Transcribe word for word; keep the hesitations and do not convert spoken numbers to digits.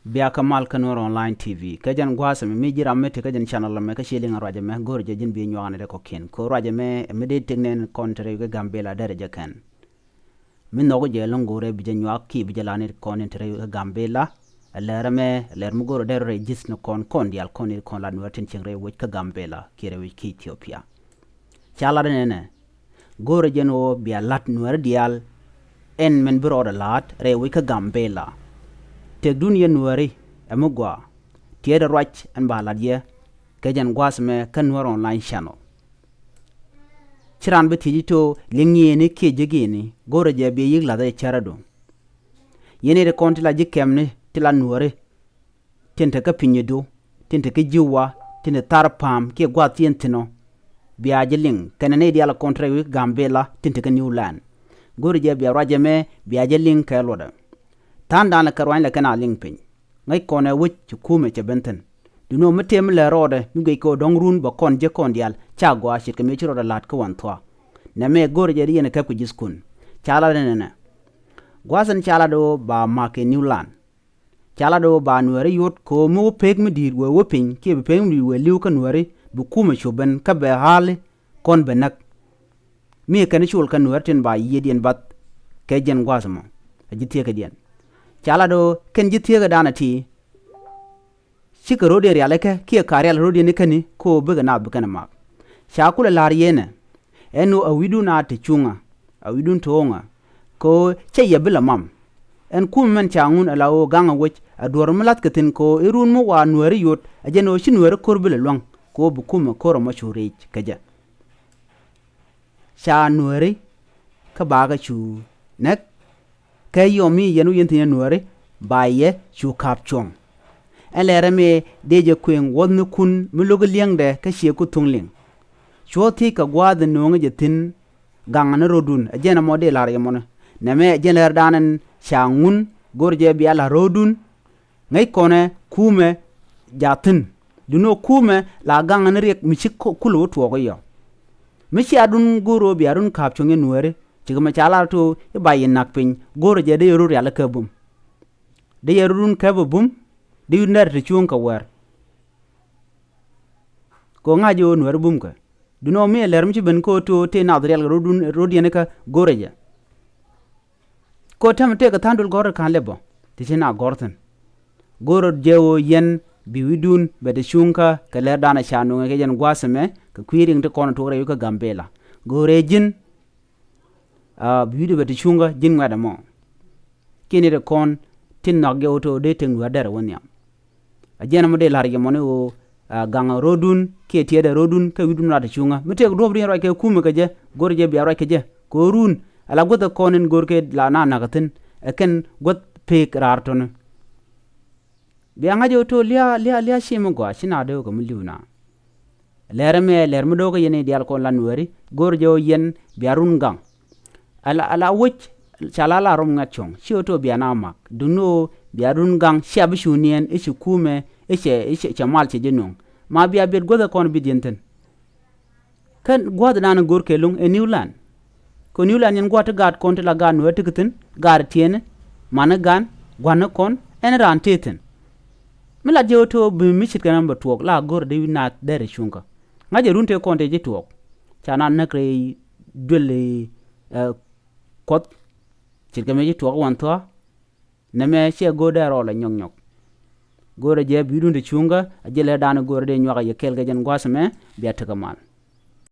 Bia kä mal kä Nuɛr Online T V. Kä jɛn gua̱a̱th ɛmɛ mi ji̱ ram mi te kä jɛn channel ɛmɛ kä cie liŋ ruac ɛmɛ, go̱o̱rɛ jɛ ji̱n bi nyuak ni rɛ kɔ̱kiɛn. Kɛ ruac ɛmɛ mi dee tëk nɛn kɔn te rɛy wi̱c kä Gambela derɛ jɛ kɛn. Mi nhɔk jɛ lo̱ŋ go̱o̱rɛ bi jɛ nyuak kiɛ bi jɛ la ni kɔn in te rɛy wi̱c kä Gambela. Ɛ lɛr ɛmɛ, ɛ lɛr mi go̱o̱rɛ derɛ rɛy ji̱th ni kɔn, kɔn diaal kɔn in kɔn la Nuɛr tin cieŋ rɛy wi̱c kä Gambela kiɛ rɛy wi̱c kä Ethiopia. Ca lat ɛnɛnɛ, go̱o̱rɛ jɛn ɣöö bia la̱t Nuääri diaal ɛn min bi rɔɔdɛ la̱t rɛy wi̱c kä Gambela. Tëkdun yɛn Nuääri ɛ mi gɔaa, tiɛɛdɛ ruac ɛn ba la̱t yɛ kɛ jɛn gua̱a̱th ɛmɛ kä Nuɛr Online Channel. Ci raan bi thiec i̱ to̱ liŋ yɛn i̱ kiɛ ji̱k yɛn i̱, go̱o̱rɛ jɛ bi yi̱k la̱th ɛ cärädu. Yɛn i̱ ti kɔn ti la ji̱ kɛmni ti la Nuääri tin te kä pinydu, tin te kä Ji̱wa, tin te thar pa̱a̱m kiɛ gua̱a̱th ti yɛn thi̱n ɔ. Bia jɛ liŋ kɛnɛ nɛy diaal kɔn te rɛy wi̱c Gambela tin te kä New Land. Go̱o̱rɛ jɛ bia ruac ɛmɛ, bia jɛ liŋ kɛ luɔtdɛ. Tha̱a̱ŋdan lɛ kɛ ruany lɛ kɛn a liŋ piny. Ŋäc kɔn ɛ wec ci kumɛ cɛ ben thi̱n. Duŋni ɣöö mi tëë mi lɛ rɔɔdɛ mi guic kɛ ɣöö dɔ̱ŋ run bɛ kɔn jek kɔn diaal, ca gɔaa ce̱tkɛ mëë ci rɔɔdɛ la̱t kä Wanthua. Nɛmɛ go̱o̱rɛ jɛ di yɛn ɛ kɛp kɛ ji̱thkun. Ca lat ɛnɛnɛ. Gua̱a̱th ɛn ca lat ɣöö ba ma̱k kɛ New Land. Ca lat ɣöö ba Nuääri yot kɛ ɣöö mi wä pek mi di̱i̱t wëë wä piny kiɛ bi pek mi di̱i̱t wëë li̱w kä Nuääri, bi kumɛ cu ben kä bɛ ɣa̱li kɔn bɛ näk. Mi kɛn col kä Nuääri tin ba yiëëdiɛn bath kɛ jɛn gua̱a̱th ɛmɔ. A ji̱ thieekädiɛn. Ca lat ɣöö kɛn ji̱ thieekädan ɛ ti, cikɛ ro̱diɛn rialikä kiɛ ka rial ro̱diɛn ikäni kɛ ɣöö bikɛ naath bi kɛn ɛ mak. Ca kulɛ la̱r yɛnɛ, ɛn ɣöö a wi̱cdun a te cuŋä, a wi̱cdun te ɣo̱ŋä, kɛ ɣöö cä yɛ bi lɛ mam. Ɛn kumɛ mɛn ca ŋun ala ɣöö gaŋ ɛ wec, a duɔ̱r mi la̱thkɛ thi̱n kɛ ɣöö i̱ run mi wa Nuääri yot, a jɛn ɣöö ci Nuääri ko̱r bi lɛ luäŋ, kɛ ɣöö bi kumɛ ko̱r ɛmɔ cu ric kɛ jɛ. Ca Nuääri kä bakɛ cu näk, kɛ yɔm mi yɛn wä yɛn thi̱n yɛn Nuääri, ba yɛ cu ka̱p cuɔ̱ŋ. Ɛn lɛrɛ mi dee jɛ kuëŋ wuɔ̱thnikun mi lo̱k i̱ li̱eŋdɛ kä ciɛ ku thuŋ liŋ. Cuɔ thiec kɛ gua̱a̱th in nööŋä jɛ thi̱n gaŋä ni ro̱dun, ɛ jɛn ɛmɔ dee la̱r yɛ mɔni. Nɛmɛ ɛ jɛn lɛrdan ɛn ca ŋun, go̱r jɛ bia la̱r ro̱dun. Ŋäc kɔnɛ kumɛ ja̱thi̱n. Duŋni ɣöö kumɛ la gaŋä ni riɛk mi ci ku-, kulɛ wä tuɔɔk i̱ yɔ. Mi cia dun go̱o̱r ɣöö bia run ka̱p cuɔ̱ŋ yɛn Nuääri, cikɛ mɛ ca lar to̱ i̱ ba yɛ na̱k piny, go̱o̱rɛ jɛ dee yɛ run rialikä bum. Dee yɛ run käp bum, dee yut nɛr ti cuŋ kɛ wɛr. Kɛ ɣöö ŋa̱c ɣöö Nuääri bumkɛ. Duŋni ɣöö mi ɛ lɛr mi ci ben kä ɣöö to̱ tëë naath rialikä ro̱dun, ro̱diɛn ikä go̱o̱rɛ jɛ. Kɛ ɣöö täämɛ tëëkɛ tha̱a̱ŋ duël gɔ̱rä ka̱n lɛ bä ti ci na gɔ̱r thi̱n. Go̱rä jɛ ɣöö yɛn bi wi̱cdun bɛ te cuŋkä kɛ lɛrdan ɛ ca nööŋɛ kɛ jɛn gua̱a̱th ɛmɛ kɛ kui̱ riŋ ti kɔn ɛ tuɔk rɛy wi̱c kä Gambela. Go̱rɛ ji̱n, a, bi wi̱cdu bɛ te cuŋkä ji̱n ŋuɛ̈t ɛmɔ. Kiɛ ni ti kɔn tin nhɔak jɛ ɣöö to̱ dee tëk Nuäär derɛ wä nhiam. A jɛn ɛmɔ dee la̱r jɛ mɔni ɣöö, a, gaŋ ro̱dun kiɛ tiɛɛdɛ ro̱dun kä wi̱cdun la te cuŋä. Mi tëëk duɔ̱ɔ̱p riɛn ruac kɛ kumɛ kɛ jɛ, go̱r jɛ bia ruac kɛ jɛ. Kɛ ɣöö run ala guäth ɛ kɔn in go̱r kɛ la na na̱k ɛ thi̱n, ɛ kɛn guäth pek raar tɔ̱ni. Bia ŋa̱c ɣöö to̱ lia̱a̱, lia̱a̱, lia̱a̱ ci mi gɔaa, ci na dee wä kɛ mi li̱w na. Lɛr ɛmɛ, lɛr mi do̱kä yɛn i̱ diaal kɔn la Nuääri, go̱r jɛ ɣöö yɛn bia run gaŋ. Ala, ala wec, ca la la rɔm ŋuɛ̈t cuɔ̱ŋ, ci ɣöö to̱ bia na mak, duŋni ɣöö bia run gaŋ, cia bi cu niɛn, i̱ ci kumɛ, i̱ cɛ, i̱ cɛ, cɛ mal cɛ ji̱ nuɔ̱ŋ. Ma bia biɛt guäth ɛ kɔn bi diɛn thi̱n. Kä gua̱thdan go̱r kɛ lo̱ŋ ɛ New Land. Kɛ New Land yɛn gua̱th ti gaat kɔn ti la gaat Nuäär ti kɛ thi̱n, gaat tiɛɛni, mani gan, gua̱ni kɔn, ɛn raan tëë thi̱n. Mi lat jɛ ɣöö to̱ bi mi ce̱tkɛ nɔmɔ bɛ tuɔɔk la go̱r dee wi̱c naath derɛ cuŋkä. Ŋa̱cɛ run tëë kɔn tëë ji̱ tuɔɔk. Ca na näk rɛy duël i̱, ɛ, Kuɔth. Ce̱tkɛ mëë ji̱ tuɔɔk Wanthua. Nɛmɛ ciɛ go̱o̱r dee rɔɔl ɛ nyɔk nyɔk. Go̱o̱rɛ jɛ bi wi̱cdun te cuŋkä, a ji̱ lɛrdan go̱o̱rɛ dee nyuak a yɛ kɛɛl kɛ jɛn gua̱a̱th ɛmɛ, bia tekɛ mal.